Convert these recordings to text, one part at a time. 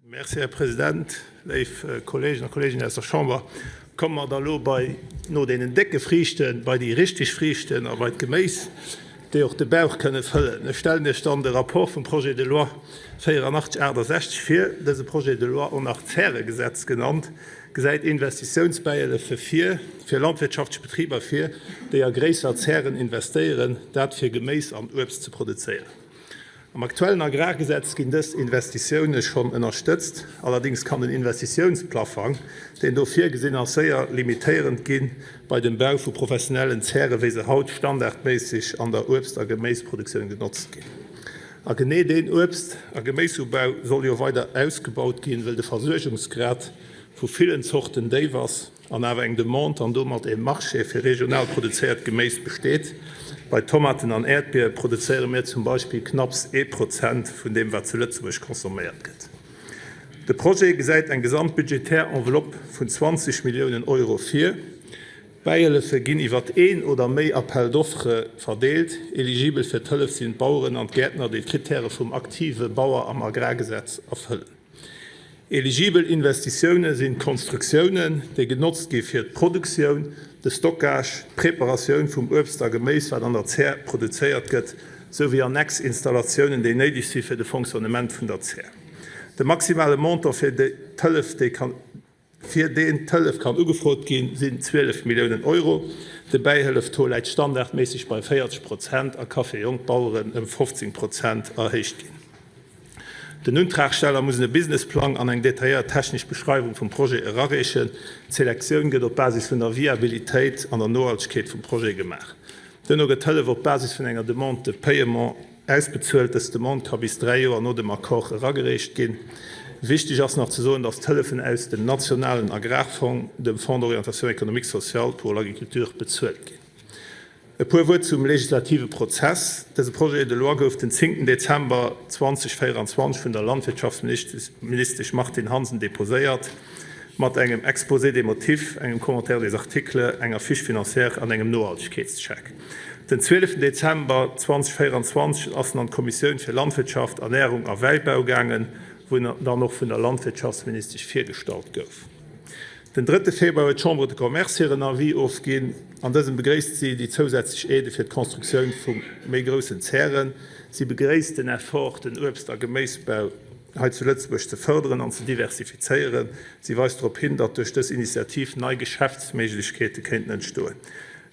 Merci, Här President. Léif Kolleegen a Kolleeginnen aus der Chamber, komme mer da lo bei, no deenen décke Friichten, bei déi richteg Friichten a bei d'Geméis, déi och de Bauch kënne fëllen. Ech stellen Iech dann de Rapport vum Projet de loi 8468 vir. Dëse Projet de loi, och nach Zäregesetz genannt, gesäit Investitiounsbäihëllefe vir fir landwirtschaftlech Betriber vir, déi a gréisser Zären investéieren, dat fir Geméis an Uebst ze produzéieren. Am aktuellen Agrargesetz ginn dës Investitioune schonn ënnerstëtzt. Allerdéngs kann den Investitiounsplaffang, deen do virgesinn ass, séier limitéierend gi bei dem Bau vu professionellen Zäre wéi se haut standardméisseg an der Uebst a Geméisproduktioun genotzt ginn. A genee deen Uebst a Geméisubau soll jo weider ausgebaut ginn, wëll de Versuergungsgrad vu villen Zorten déif ass. An awer eng Demande an domat ee Marché fir regional produzéiert Geméis besteet. Bei Tomaten an Äerdbier produzéiere mir zum Beispill knapps ee Prozent vun deem, wat zu Lëtzebuerg consomméiert gëtt. De Projet gesäit eng gesamtbudgetär Enveloppe vun 20 Milliounen Euro vir. D'Bäihëllefe ginn iwwer een oder méi Appel d'offres verdeelt. Eligibel fir d'Hëllef sinn d'Baueren an d'Gäertner, déi d'Krittäre vum aktive Bauer am Agrargesetz erfëllen. Eligibel Investitioune sinn d'Konstruktiounen, déi genotzt gi fir d'Produktioun, de Stockage, d'Preparatioun vum Uebst a Geméis, wat an der Zär produzéiert gëtt, souwéi Annex-Installatiounen, déi néideg si fir de Fonctionnement vun der Zär. De maximale Montant fir d'Hëllef, déi kann. Fir deen d'Hëllef kann ugefrot ginn, sinn 12 Milliounen Euro. De Bäihëllef-Taux läit standardméisseg bei 40 Prozent a ka fir jonk Baueren ëm 15 Prozent erhéicht ginn. Den Untragsteller muss e Businessplang an eng detailléiert technesch Beschreiwung vum Projet erareechen. D'Selektioun gëtt op Basis vun der Viabilitéit an der Nohaltegkeet vum Projet gemaach. Duerno gëtt d'Hëllef op Basis vun enger Demande de paiement Ausbezuelt. Dës Demande ka bis 3 Joer no dem Accord eragereecht ginn. Wichteg ass nach ze soen, dass d'Hëllefen aus dem nationalen Agrarfong, dem Fonds d'orientation économique sociale pour l'agriculture, bezuelt ginn. E puer Wuert zum legislative Prozess. Dëse Projet de loi gouf den zéngten Dezember 2024 vun der Landwirtschaftsministesch Martine Hansen deposéiert, mat engem Exposé des motifs, engem Commentaire des articles, enger Fiche financière an engem Nohaltegkeetscheck. Den 12 Dezember 2024 ass en an d'Kommissioun fir Landwirtschaft, Ernärung a Wäibau gaangen, wou en dann och vun der Landwirtschaftsministesch virgestallt gouf. Den drëtte Februar huet d'Chambre de Commerce hiren Avis ofginn. An dësem begréisst si déi zousätzlech Aidë fir d'Constructioun vu méi groussen Zären. Si begréisst den Effort, den Uebst a Geméisbau hei zu Lëtzebuerg ze fërderen an ze diversifizéieren. Si weist drop hin, datt duerch dës Initiativ nei Geschäftsméiglechkeete kéinten entstoen.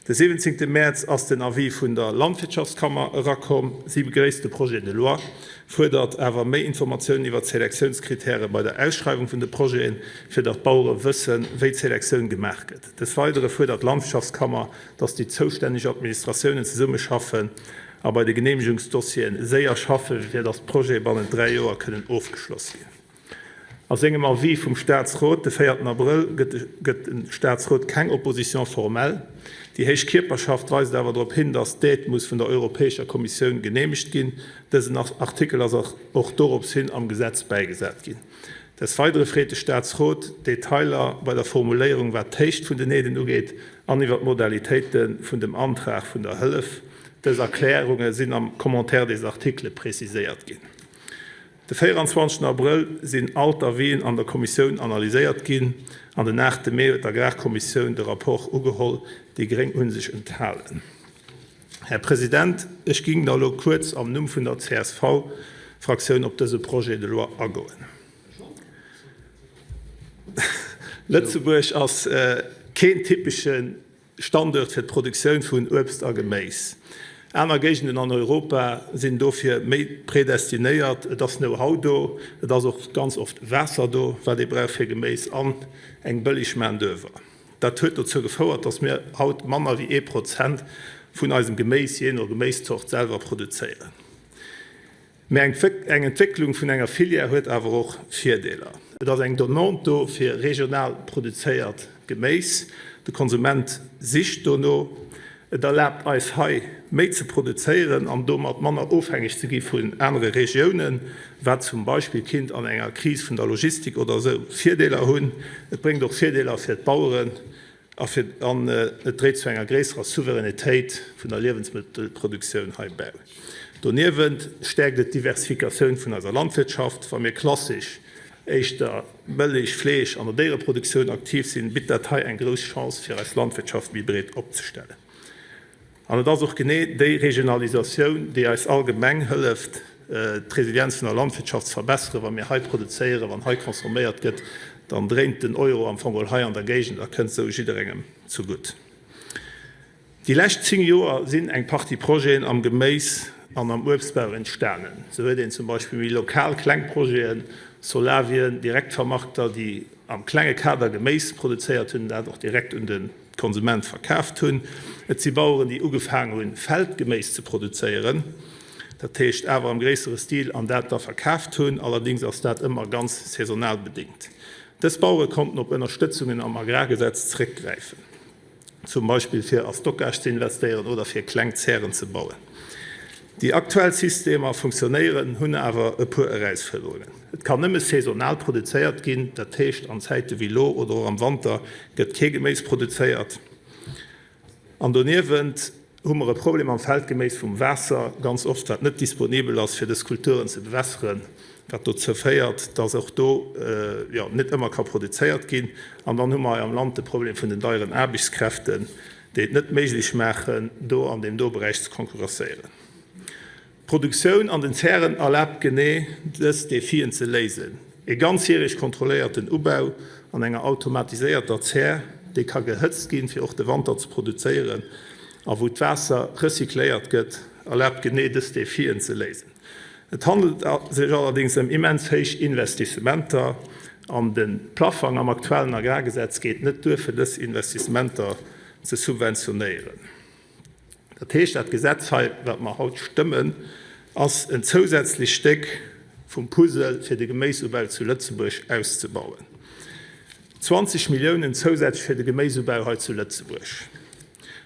De 17 Mäerz ass den Avis vun der Landwirtschaftskammer erakomm. Si begréisst de Projet de loi, fuerdert awer méi Informatiounen iwwer d'Selektiounskritäre bei der Ausschreiwung vun de Projeten, fir datt d'Bauere wëssen, wéi d'Selektioun gemaach gëtt. Des Weidere fuerdert d'Landwirtschaftskammer, datt déi zoustänneg Administratiounen zesummeschaffen a bei de Geneemegungsdossieren séier schaffen, fir datt d'Projete bannent 3 Joer kënnen ofgeschloss ginn. A sengem Avis vum Staatsrot de véierten Abrëll gëtt de Staatsrot keng Opposition formelle. Déi héich Kierperschaft weist awer drop hin, datt d'Aide muss vun der Europäescher Kommissioun geneemegt ginn. Dësen Artikel ass och dorops hin am Gesetz bäigesat ginn. Des Weidere freet de Staatsrot Detailer bei der Formuléierung wat d'Héicht vun den Aiden ugeet an iwwer d'Modalitéite vun dem Antrag vun der Hëllef. Dës Erklärunge sinn am Commentaire des articles preziséiert ginn. De 24 Abrëll sinn all d'Avisen an der Kommissioun analyséiert ginn an den 8 Mee huet d'Agrarkommissioun de Rapport ugeholl. Déi Gréng hu sech enthalen. Här President, ech ging da elo kuerz am Numm vun der CSV-Fraktioun op dëse Projet de loi agoen. Lëtzebuerg ass keen typesche Standuert fir d'Produktioun vun Uebst a Geméis. Aner Géigenden an Europa sinn dofir méi predestinéiert. Et ass Know-how do, et ass och ganz oft Waasser do, wat ee brauch fir Geméis, an eng bëlleg Main d'oeuvre. Dat huet dozou gefouert, datt mir haut manner wéi ee Prozent vun eisem Geméis, jee no Geméiszort, selwer produzéieren. Mä eng Entwécklung vun enger Filière huet awer och Virdeeler. Et ass eng Demande do fir regional produzéiert Geméis. De Konsument sicht dono. Et erlaabt eis hei méi ze produzéieren an domat manner ofhängeg ze gi vun anere Regiounen, wat zum Beispill kinnt an enger Kris vun der Logistik oder esou Virdeeler hunn. Et bréngt och Virdeeler fir d'Baueren A fir an et dréit zu enger gréisserer Souveränitéit vun der Liewensmëttelproduktioun hei bäi. Doniewent stäerkt et d'Diversifikatioun vun eiser Landwirtschaft. Wa mir klassesch. éischter Mëllech-, Fleesch an der Déiereproduktioun aktiv sinn, bitt dat hei eng grouss Chance, fir eis Landwirtschaft méi breet opzestellen. An et ass och genee déi Regionalisatioun, déi eis allgemeng hëlleft, d'Resilienz vun der Landwirtschaft ze verbesseren. Wa mir hei produzéieren, wann hei consomméiert gëtt, dann dréint den Euro am Fong geholl hei an der Géigend a kënnt esou jidderengem zugutt. Déi lescht 10 Joer sinn eng Partie Projeten am Geméis an am Uebstbau entstanen. Sou huet een zum Beispill méi lokal kleng Projeten, Solavien, Direktvermarkter, déi am klenge Kader Geméis produzéiert hunn, dat och direkt un de Konsument verkaaft hunn. Et si Baueren, déi ugefaang hunn, Feldgeméis ze produzéieren, dat heescht awer am gréissere Stil, an dat da verkaaft hunn. Allerdéngs ass dat ëmmer ganz saisonal bedéngt. Dës Bauere konnten op Ënnerstëtzungen am Agrargesetz zeréckgräifen. zum Beispill fir a Stockage ze investéieren oder fir kleng Zären ze bauen. Déi aktuell Systemer funktionéieren, hunn awer e puer Erausfuerderungen. Et kann nëmme saisonal produzéiert ginn, dat heescht an Zäite wéi elo oder och am Wanter gëtt kee Geméis produzéiert. An doniewent hu mer e Problem am Feldgeméis vum Waasser, ganz oft, wat net disponibel ass, fir dës Kulturen ze bewässeren, wat dozou féiert, dass och do, jo, net ëmmer ka produzéiert ginn. An dann hu mer hei am Land de Problem vun den deieren Aarbechtskräften, déi et net méiglech maachen, do an deem do Beräich ze konkurrenzéieren. D'Produktioun an den Zären erlaabt genee dës Defien ze léisen. E ganzjäreg kontrolléierten Ubau an enger automatiséierter Zär, déi ka gehëtzt ginn, fir och de Wanter ze produzéieren, a wou d'Waasser recycléiert gëtt, erlaabt genee dës Defien ze léisen. Et handelt sech allerdéngs ëm immens héich Investissementer an de Plaffang am aktuellen Agrargesetz geet net duer, fir dës Investissementer ze subventionéieren. Dat heescht, dat Gesetz hei, wat mer haut stëmmen, ass en zousätzlech Stéck vum Puzzle, fir de Geméisubau zu Lëtzebuerg auszebauen. 20 Milliounen zousätzlech fir de Geméisubau hei zu Lëtzebuerg.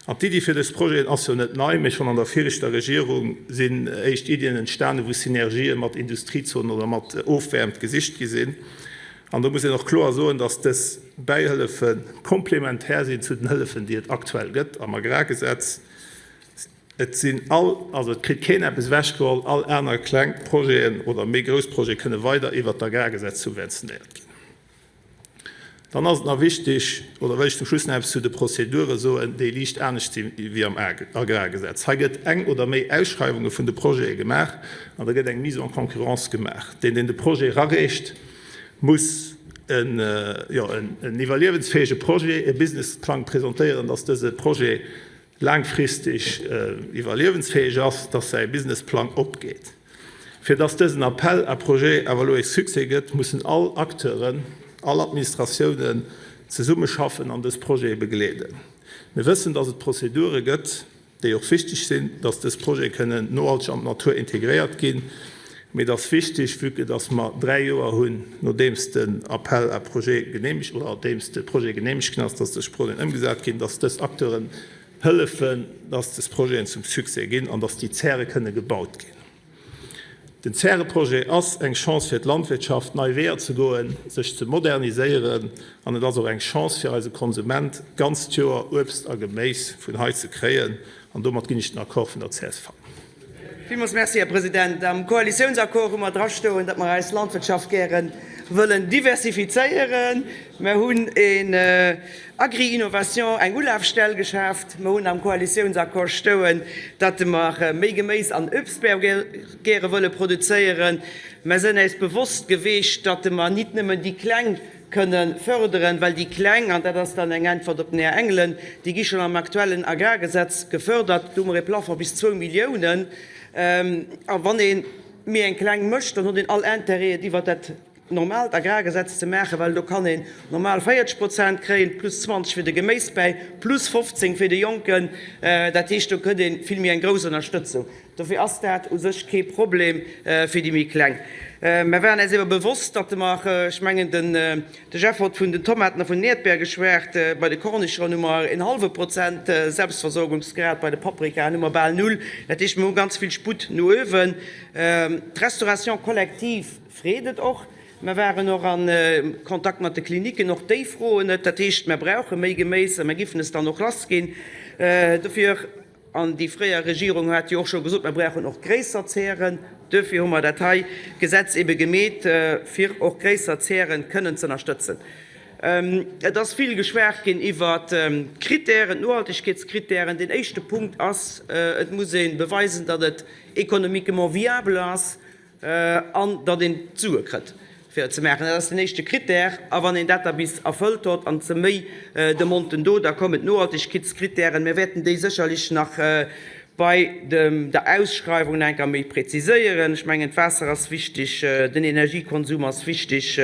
An d'Iddi fir dës Projeten ass jo net nei, mee schonn an der viregter Regierung sinn éischt Iddien entstanen, wou Synergië mat Industriezonen oder mat Ofwäermt gesicht gi sinn. An do muss een och kloer soen, dass dës Bäihëllefe komplementär sinn zu den Hëllefen, déi et aktuell gëtt am Agrargesetz. Et sinn all, also et kritt keen eppes ewechgeholl, all aner kleng Projeten oder méi grouss Projete kënne weider iwwert d'Agrargesetz subventionéiert ginn. Dann ass et nach wichtig, oder wëll ech zum Schluss nach eppes zu de Prozedure soen, déi liicht anescht si wéi am Agrargesetz. Hei gëtt eng oder méi Ausschreiwunge vun de Projete gemaach an da gëtt eng Mise en concurrence gemaach. Deen, deen de Projet erareecht, muss en, jo, en iwwerliewensfäege Projet, e Businessplang presentéieren, dass dëse Projet laangfristeg iwwerliewensfäeg ass, dass säi Businessplang opgeet. Fir dass dësen Appel à projets awer elo ee Succès gëtt, mussen all Acteuren, all Administratiounen zesummeschaffen an dës Projete begleeden. Mir wëssen, dass et Prozedure gëtt, déi och wichteg sinn, dass dës Projete kënnen nohalteg an d'Natur integréiert ginn. Mee et ass wichteg, vue que dass mer 3 Joer hunn, nodeems den Appel à projets geneemegt oder nodeems de Projet geneemegt ginn ass, dass dës Projeten ëmgesat ginn, dass dës Acteuren hëllefen, dass des Projeten zum Succès ginn an dass déi Zäre kënne gebaut ginn. Den Zäreprojet ass eng Chance fir d'Landwirtschaft, nei Weeër ze goen, sech ze moderniséieren an et ass och eng Chance fir eise Konsument, d'ganzt Joer Uebst a Geméis vun hei ze kréien. An domat ginn ech den Accord vun der csv. Villmools Merci, Här President. Am Koalitiounsaccord hu mer drastoen, datt mer eis Landwirtschaft gäre wëllen diversifizéieren. Mer hunn en Agri-Innovation, eng Ulafstell geschaaft. Mer hunn am Koalitiounsaccord stoen, datt mer méi Geméis an Uebstbäu gäre wëlle produzéieren. Mer sënn äis bewosst geweecht, datt mer nit nëmmen déi Kleng kënne förderen, well déi Kleng, an dat ass dann eng Äntwert op den Här Engelen, déi gi schonn am aktuellen Agrargesetz gefördert, do hu mer e Plafond bis zwou Milliounen, a wann ee méi eng kleng mécht, dann huet een all Intérêt, et iwwert dat normaalt Agrargesetz ze maachen, well do kann een normal 40 Prozent kréien, plus 20 fir de Geméis bäi, plus 15 fir de Jonken, dat heescht, do kritt ee vill méi eng grouss Ënnerstëtzung. Dofir ass dat u sech kee Problem fir déi méi Kleng. Mer waren äis ewer bewosst, datt mer, ech mengen den de Jeff hott vun den Tomaten a vun den Äerdbeer geschwärt, bei de Kornischeren hu mer en hallwe Prozent Selbstversorgungsgrad, bei de Paprikaen hu mer bal null. Dat heescht, mer hu ganz vill Sputt no uewen. D'Restauration collective freet et och. Mer waren och a Kontakt mat de Klinicken, och déi froen et. Dat heescht, mer brauche méi Geméis a mer giffen es dann och lassginn. Dofir. An déi fréier Regierung hat jo och scho gesot, mer brauchen och gréisser Zären. Duerfir hu mer dat hei Gesetz ebe gemeet, fir och gréisser Zären kënnen ze ënnerstëtzen. Et ass vill geschwat ginn iwwert d'Kritären, d'Nohaltegkeetskritären. Deen éischte Punkt ass, Et muss ee beweisen, datt et économiquement viable ass an datt een d'Sue kritt, fir et ze maachen. Dat ass den éischte Kritär. A wann een dat da bis erfëllt huet an et si méi Demanden do, da kommen d'Nohaltegkeetskritären. Mir wäerten déi sécherlech nach bei der Ausschreiwung nach eng Kéier méi präziséieren. Ech mengen, d'Waasser ass wichtig, den Energiekonsum ass wichtig,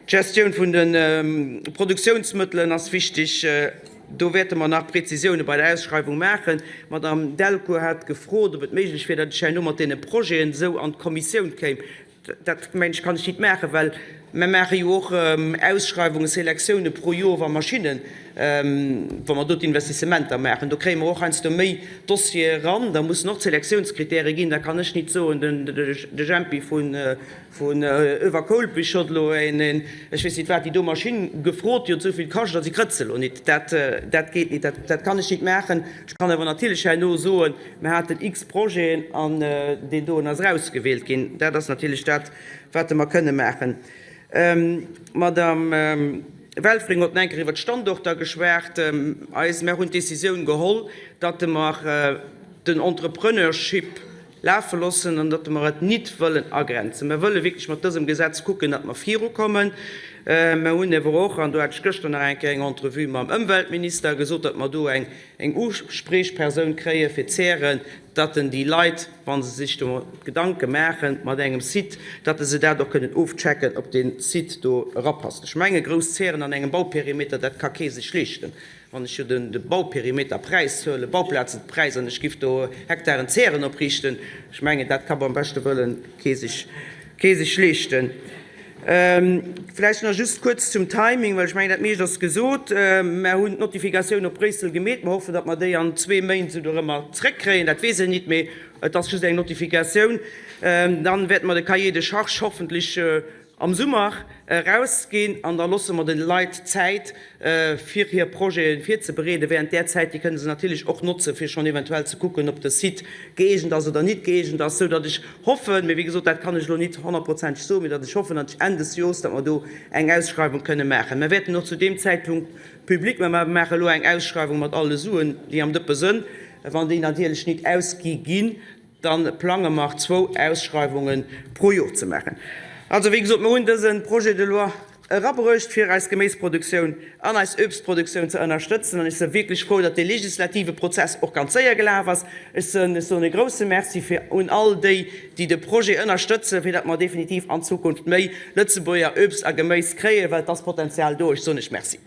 d'Gestioun vun de Produktiounsmëttelen ass wichtig. Do wäerte mer nach Präzisioune bei der Ausschreiwung maachen. D'Madame Delcourt hat gefrot, ob et méiglech wier, datt ech herno mat deene Projeten esou an d'Kommissioun kéim. Dat, mengen ech, kann ech nit maachen, well mer maache jo och Ausschreiwungen, Selektioune pro Joer, wa Maschinnen, wa mer do d'Investissementer maachen. Do kréie mer och heiansdo méi Dossiere eran. Da mussen och d'Selektiounskritäre ginn. Da kann ech nit soen, de Jempi vun Vun Överkoulpich hott elo een, ech weess nit wat, déi do Maschinn gefrot, déi hott esou vill kascht a si krëtt se elo nit. Dat, dat geet nit, dat, dat kann ech nit maachen. Ech kann awer natierlech herno soen, mir haten x Projeten an deen doen ass erausgewielt ginn. Dat ass natierlech dat, wat mer kënne maachen. D'Madame Welfring hott enker iwwert d'Standorter geschwat. Eis, mer hunn d'Décisioun geholl, datt mer den Entrepreneurship Lafe loossen an datt mer et nit wëllen agrenzen. Mer wëlle wierklech mat dësem Gesetz kucken, datt mer virukommen. Mer hunn ewer och, an do hat ech gëschter nach eng Kéier eng Entrevue mam Ëmweltminister, gesot, datt mer do eng Uspriechpersoun kréie fir d'Zären, datt en déi Leit, wa se sech do Gedanke maache mat engem Site, datt se dat och kënnen ofchecken, ob dee Site do erapasst. Ech menge grouss Zären an engem Bauperimeter, dat ka kee sech leeschten. Wann ech jo de Bauperimeterpräis huelen, Bauplazenpräis, an ech giff do Hektaren Zären opriichten, ech mengen, dat ka beim beschte Wëllen kee sech, kee sech leeschten. Vläicht nach just kuerz zum Timing, well ech mengen, dat meescht ass gesot. Mer hunn d'Notifikatioun op Bréissel gemeet. Mer hoffen, datt mer déi an zwee Méint esou dorëmmer zréckkréien. Dat weess een nit, mee et ass just eng Notifikatioun. Dann wäerte mer de Cahier de charges hoffentlech am Summer erausginn an da losse mer de Leit Zäit fir hir Projete virzebereeden. Während där Zäit, déi kënne se natierlech och notze fir schonn eventuell ze kucken, ob de Site gëeegent ass oder nit gëeegent ass, sou datt ech hoffen, mee wéi gesot, dat kann ech elo nit honnertprozenteg soen, mee datt ech hoffen, datt ech Enn des Jors, datt mer do eng Ausschreiwung kënne maachen. Mer wäerten och zu deem Zäitpunkt public, mä mer maache elo eng Ausschreiwung mat alle Suen, déi am Dëppe sënn, wann déi natierlech nit ausgi ginn, Dann plange mer zwou Ausschreiwunge pro Jor ze maachen. Also, wéi gesot, mer hunn dëse Projet de loi erabruecht, fir eis Geméisproduktioun an eis Uebstproduktioun ze ënnerstëtzen. An ech se wierklech frou, datt dee legislative Prozess och ganz séier gelaf ass. Ech soen, ech soen e grouse Merci fir un all déi, déi de Projet ënnerstëtzen, fir datt mer definitiv an Zukunft méi Lëtzebuerger Uebst a Geméis kréien, well et ass Potenzial do. Ech soen lech Merci.